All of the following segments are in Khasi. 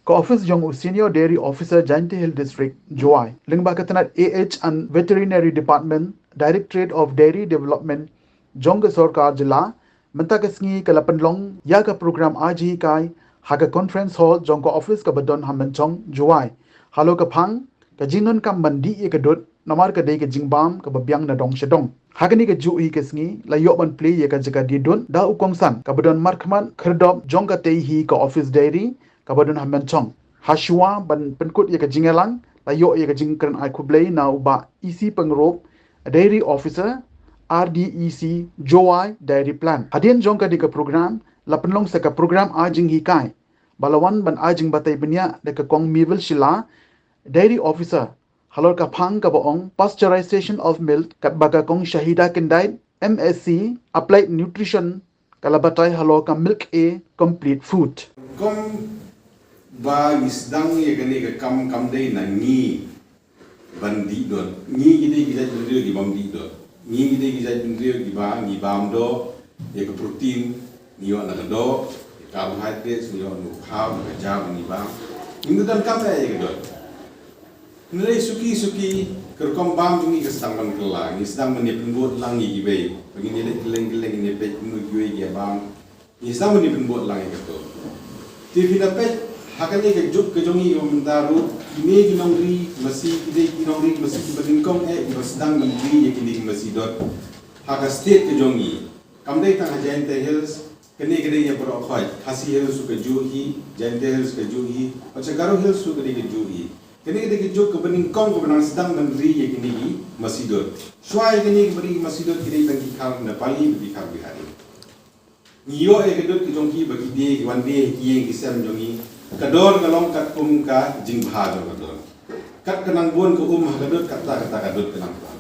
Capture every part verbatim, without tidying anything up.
Ka office jong u Senior Dairy Officer Jaintia Hills District, Jowai, lyngba ka tnat A H and Veterinary Department, Directorate of Dairy Development, jong ka sorkar jylla, mynta ka sngi ka la pynlong ïa ka program ai jinghikai ha ka conference hall jong ka office kaba don ha Mynchong, Jowai. Halor ka phang ka jingdonkam ban dih ïa ka dud, namar ka dei ka jingbam kaba biang na dong sha dong. Ha kane ka juh hi ka sngi la ïoh ban plie ïa ka jaka dih dud da u kongsan kaba don markhmat khyrdop jong ka tei hi ka office dairy kaba don ha Mynchong. Hashwa ban pynkut ïa ka jingïalang, la ïoh ïa ka jingkren ai khublei na u Bah E C Pyngrope, Dairy Officer, R D E C, Jowai Dairy Plant. Hadien jong kane ka program la pynlong sa ka program ai jinghikai ba la wan ban ai jingbatai bniah da ka Kong Mabel Shylla, Dairy Officer, halor ka phang kaba ong Pasteurization of Milk, katba ka Kong Shahida Kyndait, M S C, Applied Nutrition, ka la batai halor ka Milk A Complete Food. Kum ba ngi sdang ïa kane ka kam, kam dei na ngi ban dih dud. Ngi ki dei ki jait bynriew ki bym dih dud. Ngi ki dei ki jait bynriew kiba ngi bam doh ïa ka protein, ngi ïoh na ka doh, ïa ka carbohydrates, ngi ïoh na ka kham, na ka jam, ngi bam. Ngi donkam ïa ka dud. Hynrei suki suki, ka rukom bam jong ngi ka sdang ban kylla, ngi sdang ban ïa pynbud lang ïa kiwei. Ba ngin ïa leit kylleng kylleng, ngin ïa peit kumno kiwei ki ïa bam. Ngi sdang ban ïa pynbud lang ïa kato. Te phi na peit, ha kane ka juk ka jong ngi kaba mynta ruh, kine ki nongri masi, ki dei ki nongri masi kiba nyngkong eh kiba sdang ban ri ïa kine ki masi dud ha ka state ka jong ngi. Kam dei tang ha Jaintia Hills, kane ka dei ïa baroh khoit, Khasi Hills ruh ka juh hi, Jaintia Hills ka juh hi, bad sha Garo Hills ruh ka dei ka juh hi. Kane ka dei ka juk kaba nyngkong kaba nang sdang ban ri ïa kine ki masi dud. Shuwa ïa kane kaba ri masi dud ki dei tang ki khar Nepali bad ki khar Bihari. Ngi ïoh ïa ka dud ka jong ki ba ki die, ki wan die ha ki ïing ki sem jong ngi. Ka dor ka long katkum ka jingbha jong ka dud. Kat ka nang bun ka um ha ka dud, katta katta ka dud ka nang bha.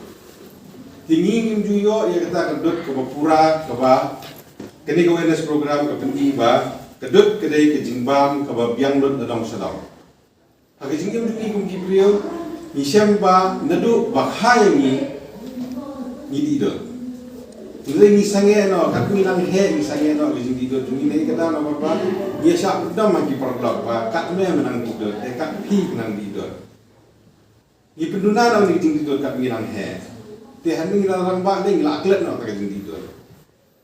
Te ngi ngim ju ïoh ïa kata ka dud kaba pura, kaba kane ka awareness program ka pyni ba ka dud ka dei ka jingbam kaba biang lut na dong sha dong. Ha ka jingim jong ngi kum ki briew, ngi shem ba naduh ba kha ïa ngi, ngi dih dud. Hynrei ngi sangeh noh, kat ngi nang heh ngi sangeh noh ka jingdih dud jong ngi, ne ka dang ba ba ngi shah pyndonkam ha ki paralok ba kat me me nang dih dud, te kat phi me nang dih dud. Ngi pynduna noh ïa ka jingdih dud kat ngi nang heh. Te hynrei ngi la rangbah, ngi la klet noh ïa ka jingdih dud.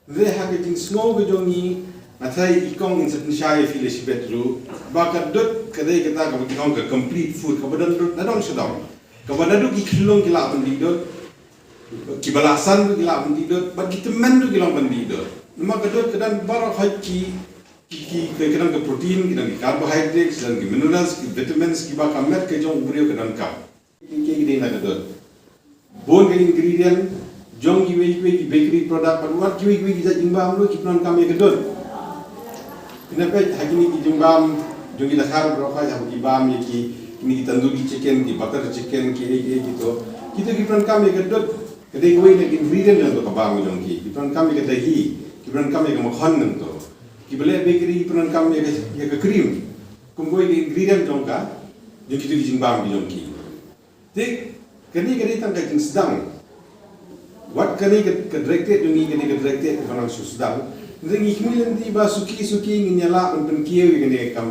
Hynrei ha ka jingsngew ka jong ngi, nga tharai i kong in sa pynshai ïa phi la shibit ruh ba ka dud ka dei kata kaba ki ong ka complete food, kaba don dud na dong sha dong. Kaba naduh ki khyllung ki lah ban dih dud, kiba la san ruh ki lah ban dih dud, bad ki tymmen ruh ki long ban dih dud. Namar ka dud ka don baroh khoit ki, ki, ki, ka, ka don ka protein, ka don ki carbohydrates, ka don ki minerals, ki vitamins, kiba ka met ka jong u briew ka donkam. Ki, ki, ki dei na ka dud. Bun ka ingredient jong kiwei kiwei ki bakery product, bad wat kiwei kiwei ki jait jingbam ruh ki pyndonkam ïa ka dud. Phi na peit ha kine ki jingbam jong ki dkhar baroh khoit, ha ki bam ïa ki, kine ki tandoori chicken, ki butter chicken, ki ei ki ei kito. Kito ki pyndonkam ïa ka dud. Ka dei kawei na ka ingredient jong ka bam jong ki. Ki pyndonkam ïa ka dahi, ki pyndonkam ïa ka makkhan nangto. Kiba leh bakery ki pyndonkam ïa ka, ïa ka cream. Kum kawei ka ingredient jong ka, jong kito ki jingbam ki jong ki. Te kane ka dei tang ka jingsdang. Wat kane ka, ka directorate jong ngi, kane ka directorate kaba nang shu sdang. Hynrei ngi khmih lynti ba suki suki ngin ïa lah ban pynkiew ïa kane ka kam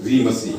ri masi.